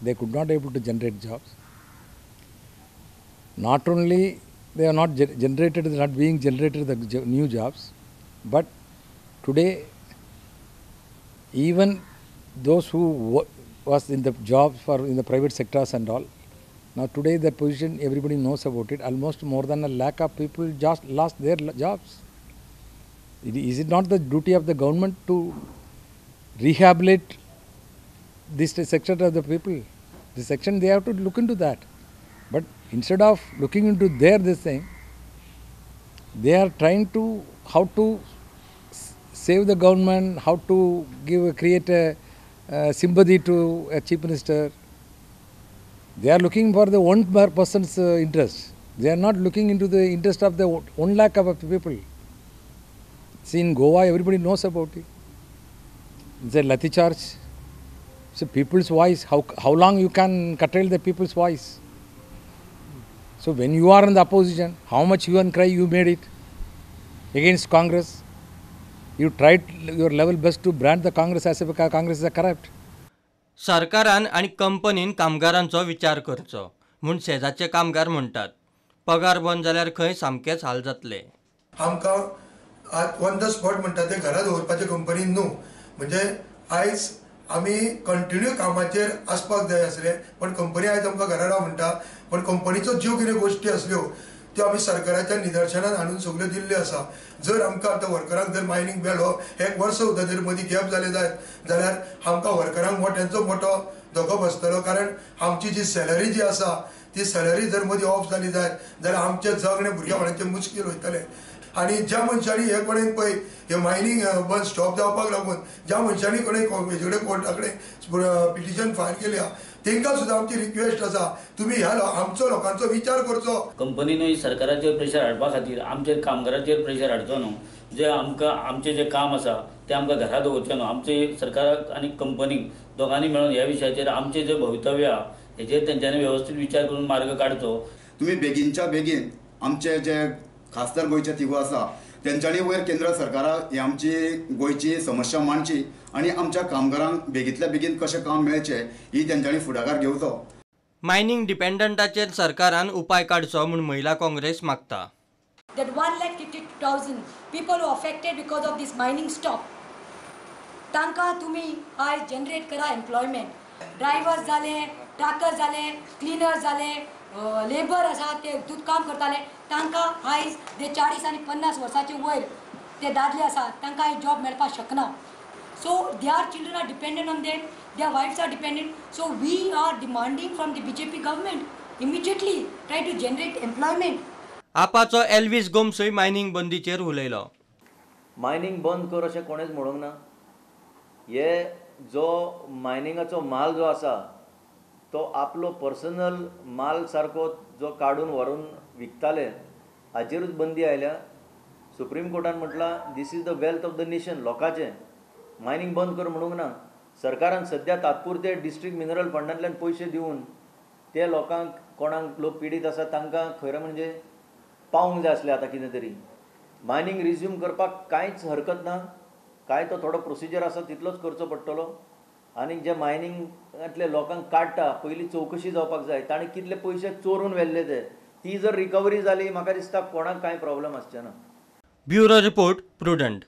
They could not able to generate jobs. Not only they are not generated, not being generated the new jobs, but today even those who was in the jobs for in the private sectors and all, now today that position everybody knows about it. Almost more than a lakh of people just lost their jobs. Is it not the duty of the government to rehabilitate this section of the people? This section they have to look into that. But instead of looking into their this thing, they are trying to how to save the government, how to create a sympathy to a chief minister. They are looking for the one person's interest. They are not looking into the interest of the 1 lakh of people. See, in Goa, everybody knows about it. It's a lathi charge. So people's voice, how long you can curtail the people's voice? So when you are in the opposition, how much hue and cry you made it against Congress? You tried your level best to brand the Congress as if Congress is a corrupt. सरकारान आनी कंपनीन कामगारांचो विचार करचो म्हूण सेजाचे कामगार म्हणटात. पगार बंद जाल्यार खंय सामकेच हाल जातले. आमकां ऑन the spot म्हणटा ते घरा दवरपाचे कंपनीन न्हू, म्हणजे आयज आमी कंटिन्यू कामाचेर आसपाक जाय आसले, पण कंपनी आयज आमकां घरा राव म्हणटा, पण कंपनीचो ज्यो कितें गोश्टी आसल्यो त्यो आमी सरकाराच्या निदर्शनान हाडून सगल्यो दिल्ल्यो आसा. जर आमकां आतां वर्करांक जर मायनींग मेळ्ळो एक वर्स सुद्दां जर मदीं गॅप जालें जायत जाल्यार आमकां वर्करांक मोट्यांचो मोटो धोको बसतलो, कारण आमची जी सॅलरी जी आसा ती सॅलरी जर मदीं ऑफ जाली जायत जाल्यार आमचें जगणें भुरग्या बाळांचें मुश्कील वयतलें. आनी ज्या मनशांनी हे कडेन पळय हे मायनींग बंद स्टॉप जावपाक लागून ज्या मनशांनी कडेन हेजे कडेन कोर्टा कडेन पिटिशन फायल केल्या तांकां सुद्दां आमची रिक्वेस्ट आसा, तुमी ह्या आमचो लोकांचो विचार करचो. कंपनीनूय सरकाराचेर प्रेशर हाडपा खातीर आमचेर कामगाराचेर प्रेशर हाडचो न्हू, जे आमकां आमचें जें काम आसा तें आमकां घरा दवरचें न्हू. आमचे सरकाराक आनी कंपनीक दोगांनी मेळून ह्या विशयाचेर आमचें जें भवितव्य आहा हेजेर तेंच्यांनी वेवस्थीत विचार करून मार्ग काडचो. तुमी बेगीनच्या बेगीन आमचे जे खासदार गोंयचे तिगो आसा तेंच्यांनी वयर केंद्र सरकाराक ही आमची गोंयची समस्या मांडची आनी आमच्या कामगारांक बेगींतल्या बेगीन कशें काम मेळचें ही तेंच्यांनी फुडाकार घेवचो. मायनींग डिपेंडंटाचेर सरकारान उपाय काडचो म्हूण महिला काँग्रेस मागता. That 1,52,000 people who affected because of this mining stop, तांकां तुमी आयज जनरेट करा एम्प्लॉयमेंट. ड्रायव्हर्स जाले, ट्रकर्स जाले, क्लिनर्स जाले, लेबर आसा ते दूद काम करताले, तांकां आयज जे 40 आनी 50 वर्साचे वयर ते दादले आसा तांकां आयज जॉब मेळपाक शकना. So their children are dependent on them, their wives are dependent. So we are demanding from the BJP government immediately try to generate employment. आपाचो Elvis गोम्सूय mining बंदीचेर उलयलो. मायनींग बंद कर अशें कोणेच म्हणूंक ना. हे जो मायनिंगाचो माल जो आसा तो आपलो पर्सनल माल सारको जो काडून व्हरून विकताले हाचेरूच बंदी आयल्या. सुप्रीम कोर्टान म्हटलां this is the wealth of the nation, लोकांचें. मायनींग बंद कर म्हणूंक ना. सरकारान सद्या तात्पुरते डिस्ट्रिक्ट मिनरल फंडांतल्यान पयशे दिवन ते लोकांक कोणाक लोक पिडीत आसा तांकां खरें म्हणजे पावूंक जाय आसलें आतां कितें तरी. मायनींग रिज्यूम करपाक कांयच हरकत ना, कांय तो थोडो प्रोसिजर आसा तितलोच करचो पडटलो. आनी जे मायनिंगांतले लोकांक काडटा पयलीं चवकशी जावपाक जाय, ताणें कितले पयशे चोरून व्हेल्ले ते, ती जर रिकवरी जाली म्हाका दिसता कोणाक कांय प्रॉब्लम आसचें ना. Bureau report, Prudent.